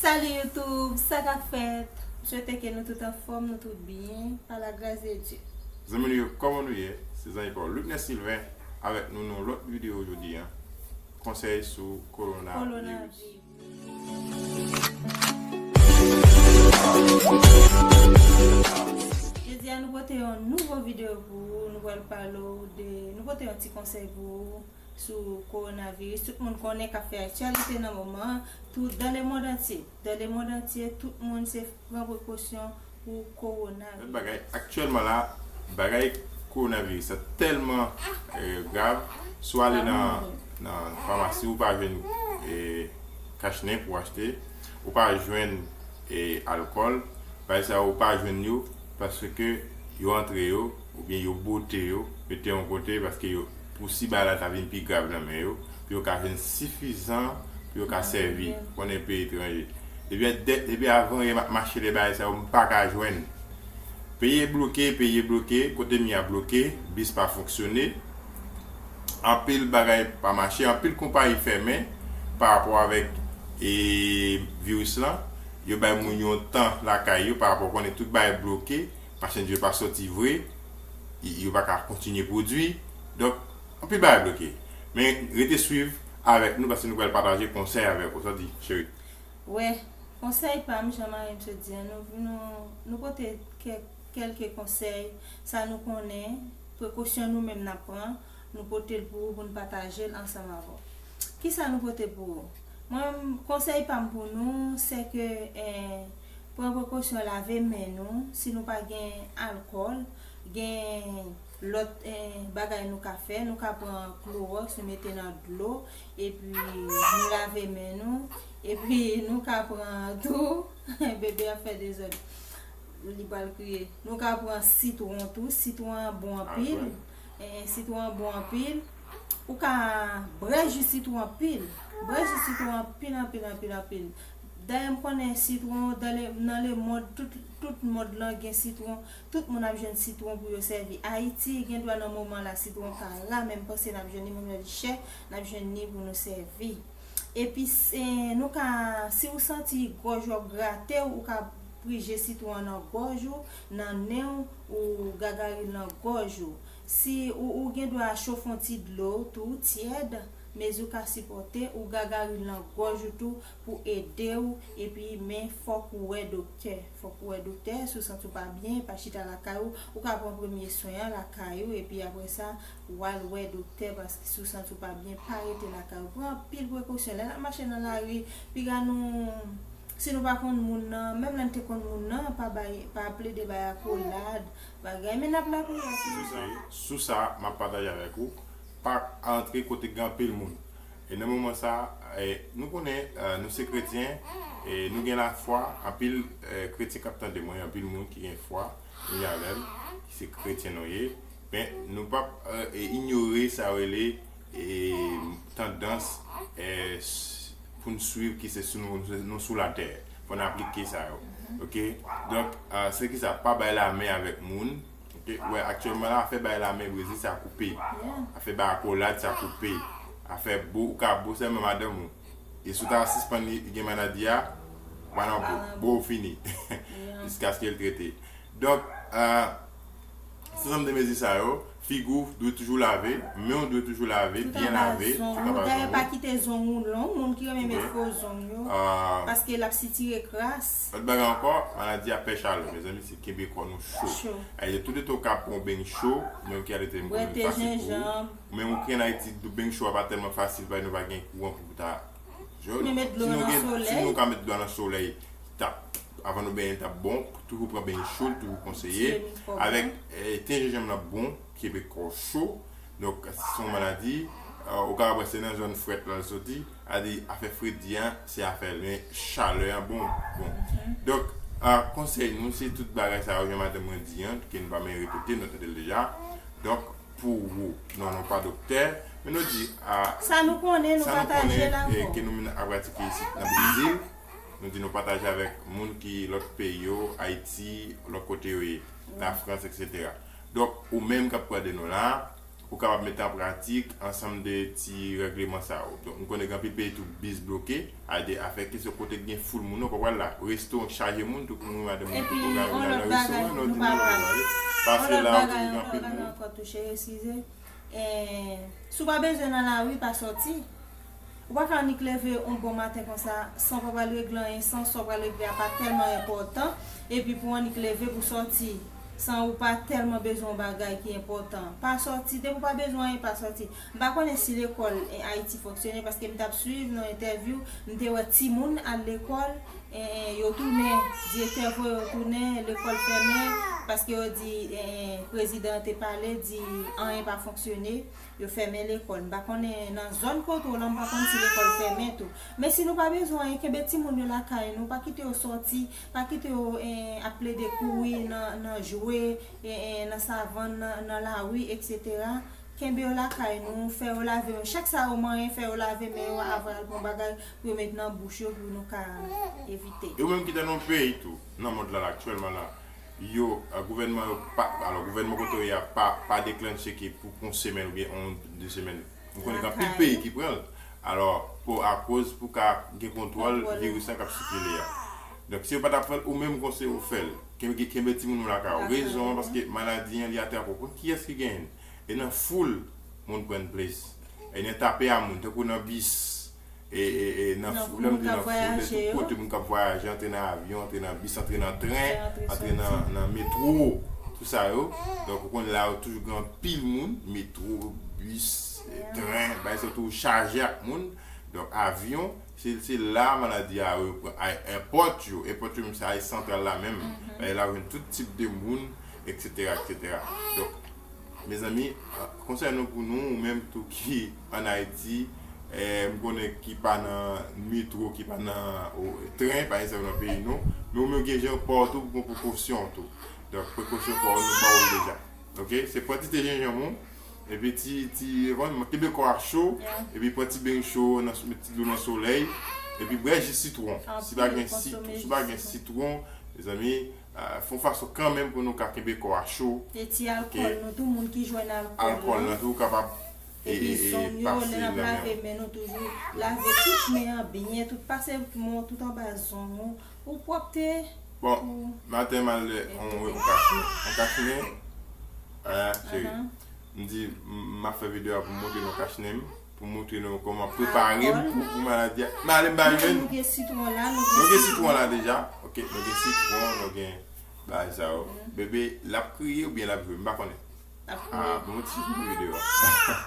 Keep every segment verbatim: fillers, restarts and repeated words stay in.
Salut YouTube, sa k ap fèt? M swete ke nou tout anfòm, nou tout byen, pa lagras de Dye. Zanmi nou yo, kòman nou ye? Se zanmi pa w Lucness Sylvain avèk nou nan lòt videyo jodi a. Konsèy sou kowonaviris. Kowonaviris. Jodi a nou pote yon nouvo videyo pou ou, nou pral pale w de, nou pote yon ti konsèy pou ou sou kowonaviris. Tout moun konnen k ap fè aktyalite nan moman an, tout dans le monde entier. Dans le monde entier, tout moun se pran prekosyon pou kowonaviris. Lòt bagay, aktyèlman la, bagay kowonaviris la tèlman eh, grav, si w ale nan, nan famasi, ou pa jwenn eh, kachnen pou achte, ou pa jwenn eh, alkòl, bagay sa yo, ou pa jwenn yo, paske yo antre yo, oubyen yo bote yo, mete yon kote, paske yo, pou si bagay la ta vin pi grav nan men yo, pou yo ka jwenn sifizan, pou yo ka sèvi, konnen peyi etranje. Depi, depi avan yè m ap mache lè bagay sa yo, m pa ka jwenn. Peyi e bloke, peyi e bloke, kote m ye a bloke, bis pa fonksyone. Anpil bagay pa mache, anpil konpayi fèmen pa rapò avèk e, viris lan. Yo bay moun yon tan lakay yo pa rapò konnen tout bagay bloke, machandiz yo pa soti vre, y- yo pa ka kontinye pwodui. Donk, anpil bagay bloke. Men rete swiv avèk nou paske nou pral pataje konsèy avèk ou. Sa w di, cheri? Wè, konsèy pa m, jan mari m sot di a, nou, nou, nou pote kèk, kèlke konsèy, sa nou konnen, prekosyon nou menm n ap pran, nou pote l pou ou, pou n pataje l ansanm avè w. Kisa nou pote pou ou? Mwen, konsèy pa m pou nou, se ke eh, pran prekosyon, lave men nou. Si nou pa gen alkòl, gen lòt eh, bagay nou ka fè. Nou ka pran klowòks, nou mete nan dlo, epi nou lave men nou. Epi nou ka pran tou, bebe ap fè dezòd, li pral kriye. Nou ka pran sitwon tou, sitwon an bon anpil. Eh, sitwon an bon anpil. Ou ka bwè ji sitwon anpil. Bwè ji sitwon anpil, anpil, anpil, anpil. Dayè, m konnen sitwon, dans le- nan lemonn, tout, tout mond lan gen sitwon. Tout moun ap jwenn sitwon pou yo sèvi. Ayiti, gen dwa nan moman la, sitwon ka ra, men m panse n ap jwenn li, menm lè li chè, n ap jwenn li pou nou sèvi. Epi, se- nou ka, si w santi gòj w ap grate w, ou ka prije sitwon an nan gòj ou, nan nen w, ou gagari l nan gòj ou. Si ou, ou gen dwa chofe yon ti dlo tou, tyèd, mezi w ka sipòte, ou gagari l nan gòj ou tou pou ede w, epi men fòk ou wè doktè. Fòk ou wè doktè, si w santi w pa byen, pa chita lakay ou, ou ka pran premye swen an lakay ou, epi apre sa, w al wè doktè, paske si w santi w pa byen, pa rete lakay ou. Pran anpil prekosyon. Lè n ap mache nan lari, piga nou, si nou pa konn moun nan, menm lè n te konn moun nan, pa bay, pa plede bay akolad, bagay, men n ap lakay la. Sou sa, sou sa, m ap pataje avèk ou, pa antre kote gen anpil moun. E nan moman sa, eh, nou konnen, eh, nou se kretyen, e nou gen lafwa, anpil eh, kretyen k ap tande mwen, anpil moun ki gen fwa, menm jan avè m, ki se kretyen nou ye, men nou p ap eh, inyore sa yo rele eh, tandans eh, s- pou n swiv ki se sou nou, nou sou latè. Fò n aplike sa yo. Oke? Donk, ah, se ki sa, pa bay lamen avèk moun. Oke? Ou wè, aktyèlman la, afè bay lamen Brezil, sa koupe. Afè bay akolad, sa koupe. Afè bo, ou ka bo sèlman madanm ou. E si w ta sispann li, li gen maladi a, w pa nan bo. Bo fini. Jiskaske l trete. Donk, ah, se sanm de mezi sa yo, figi w dwe toujou lave, men w dwe toujou lave, byen lave, tout anba zong ou. Dayè, pa kite zong ou long, moun ki renmen met fo zong yo, paske l ap sitire kras. Lòt bagay ankò, maladi a pè chalè, mezanmi, se kenbe kò nou cho. Cho. Ayiti, tout etan w ka pran yon beny cho, ou menm ki aletranje, m konnen fasil pou ou. Ou menm ou ki ann Ayiti, beny cho a pa tèlman fasil, paske nou pa gen kouran pou ta jwenn. Men met dlo nan solèy. Si nou ka met dlo nan solèy, t ap, avan nou benyen, t ap bon. Toujou pran beny cho, toujou konseye. Avèk eh, ten jenjanm nan bon, kenbe kò w cho. Donk, si se yon maladi, eh, ou ka wè se nan zòn frèt la l soti. A di, afè fredi an, se afè l, men chalè an bon. Bon. Donk, ah, konsèy nou, se tout bagay sa yo, jan madanm mwen di an, ke nou pa menm repete, nou tande l deja. Donk, pou ou, non, nou pa doktè, men nou di, ah, sa nou konnen, nou pataje l avè w, ke nou menm ap pratike isit nan Brezil. Nou di nou pataje avèk moun ki lòt peyi yo, Ayiti, lòt kote yo ye, Lafrans, etsetera. Donk, ou menm k ap gade nou la, ou kapab mete an pratik ansanm de ti règleman sa yo. Donk, m konnen gen anpil peyi tou bis bloke, a de afè kesyon kote gen foul moun, ou pa pral la. Resto chaje moun, tout moun, madanm moun, tout pwogram, la nan restoran, nou di non, nou pa pral. Paske la, ou di gen anpil moun. Yon lòt bagay ankò tou, cheri, eskize. Eh, si w pa bezwen nan lari, pa sòti. Ou pa ka annik leve yon bon maten konsa, san w pa pral regle anyen, san sa w pral regle a pa tèlman enpòtan, epi pou w annik leve pou sòti, san ou pa tèlman bezwen yon bagay ki enpòtan. Pa sòti, depi w pa bezwen anyen, pa sòti. M pa konnen si lekòl en Ayiti fonksyone, paske m t ap swiv nan entèvyou, m te wè timoun al lekòl, en, en, yo tounen, direktè voye yo tounen, lekòl fèmen, paske yo di, en, en, prezidan an te pale, di anyen pa fonksyone. Yo fèmen lekòl. M pa konnen nan zòn kote w lan, m pa konn si lekòl fèmen tou. Men si nou pa bezwen anyen, kenbe timoun yo lakay nou, pa kite yo sòti, pa kite yo, eh, ap plede kouri nan, nan jwe, eh, eh, nan savann, nan, nan lari, etsetera. Kenbe yo lakay nou, fè yo lave men. Chak sa yo manyen, fè yo lave men yo avan y al pran bagay pou yo met nan bouch yo pou nou ka evite. E ou menm ki te nan yon peyi tou, nan mond lan la, aktyèlman la, yo, eh, gouvènman yo pa, alò, gouvènman kote w ye a pa, pa deklanche ki pou, pou yon semèn oubyen yon, de semèn. M konnen gen anpil peyi ki pran l. Alò, pou, akoz pou ka gen kontwòl viris lan k ap sikile a. Donk, si yo pa t ap pran l, ou menm konseye w fè l. Kenbe, kenbe timoun ou lakay ou. Rezon an, paske maladi an, li atrap ou. Konn kiyès ki genyen l? E nan foul, moun pran plis. E nan tape a moun, tankou nan bis, e, e, e nan foul, lè m di nan foul, e tout kote, moun k ap vwayaje, antre nan avyon, antre nan bis, antre nan tren, antre nan, nan metwo, tout sa yo. Donk, ou konnen la yo toujou gen anpil moun, metwo, bis, e, tren, bagay sa yo toujou chaje ak moun. Donk, avyon, se, se la maladi a yo pran. Ay, èpòt yo, èpòt yo menm, se ay santral la menm. Bagay la jwenn tout tip de moun, etsetera, etsetera. Donk, mezanmi, konsèy nou pou nou, ou menm tou ki ann Ayiti, eh, m konnen ki pa nan metwo, ki pa nan, o, tren, pa egzanp nan peyi nou, men ou menm gen jan pa w tou pou pran prekosyon tou. Donk, prekosyon pa w, nou ba w l deja. Oke? Se pran ti te jenjanm ou, epi ti, ti, kenbe kò a cho, epi pran ti beny cho, nan, met ti dlo nan solèy, epi bwè ji sitwon. Si pa gen sitwon, si pa gen sitwon, mezanmi, Ah, fè yon fason kanmenm pou nou ka kenbe kò a cho. E ti alkòl nou tou, moun ki jwenn alkòl. Alkòl lan tou kapab e, e, e, pase nan men. Epi zong yo, lè n ap lave men nou toujou, lave tout men an byen, tout pase men w tout anba zong ou, pou pwòpte. Bon, maten m al yon, yon kach, yon kach nen. Ah, cheri. M di, m, m ap fè videyo a pou m montre nou kach nen m. Pou montre nou kòman prepare m pou, pou maladi a. Men ale m ba yo jwenn. Nou gen sitwon la, nou gen sitwon la deja. Oke, nou gen sitwon, nou gen bagay sa yo. Bebe, l ap kriye oubyen l ap jwe? M pa konnen. L ap kriye. Ah, bon, ti videyo a.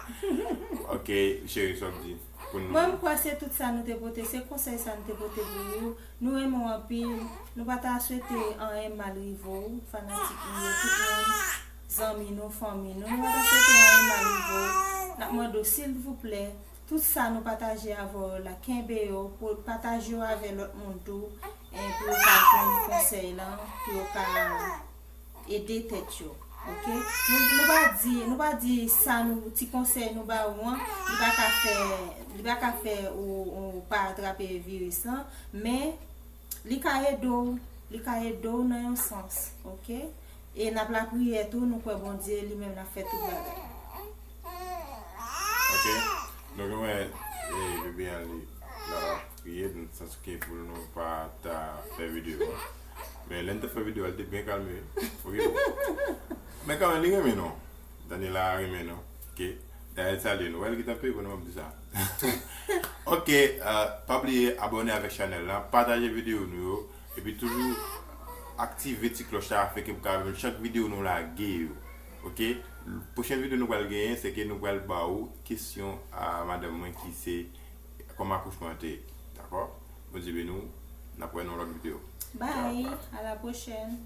Oke, cheri, sa w ap di pou nou? Mwen, m kwè se tout sa nou te pote, se konsèy sa nou te pote pou nou. Nou renmen w anpil. Nou pa ta swete anyen mal rive w, fanatik nou yo, tout moun, zanmi nou, fanmi nou. Nou pa ta swete anyen mal rive w. N ap mande w, silvouplè, tout sa nou pataje avè w la, kenbe yo, pou pataje yo avè lòt moun tou, e pou yo ka jwenn konsèy lan, pou yo ka ede tèt yo. Oke? Nou, nou pa di, nou pa di sa nou, ti konsèy nou ba ou an, li pa ka fè, li pa ka fè ou, ou pa atrape viris lan, men li ka ede w, li ka ede w nan yon sans, oke? E n ap lapriyè tou, nou kwè Bondye li menm l ap fè tout bagay. Oke. Donk, nou wè, e, bebe an li, l ap priye, nan sans ke pou nou pa ta fè videyo a. Men lè n t ap fè videyo a, li te byen kalme. Oke. Men kanmenm, li renmen nou. Daniela renmen nou. Oke. Dayè, l salye nou. Wè, l gentan peye pou nou, m ap di sa. Oke, eh, pa bliye abòne avèk chanèl la, pataje videyo nou yo, epi toujou aktive ti klòch la, afin ke pou ka jwenn chak videyo nou lage yo. Oke? Pwochèn videyo nou pral genyen, se ke nou pral ba ou kesyon a madanm mwen ki se kòman akouchman an te ye. Dakò? Bondye beni w. N ap wè nan lòt videyo. Bye, à la prochaine.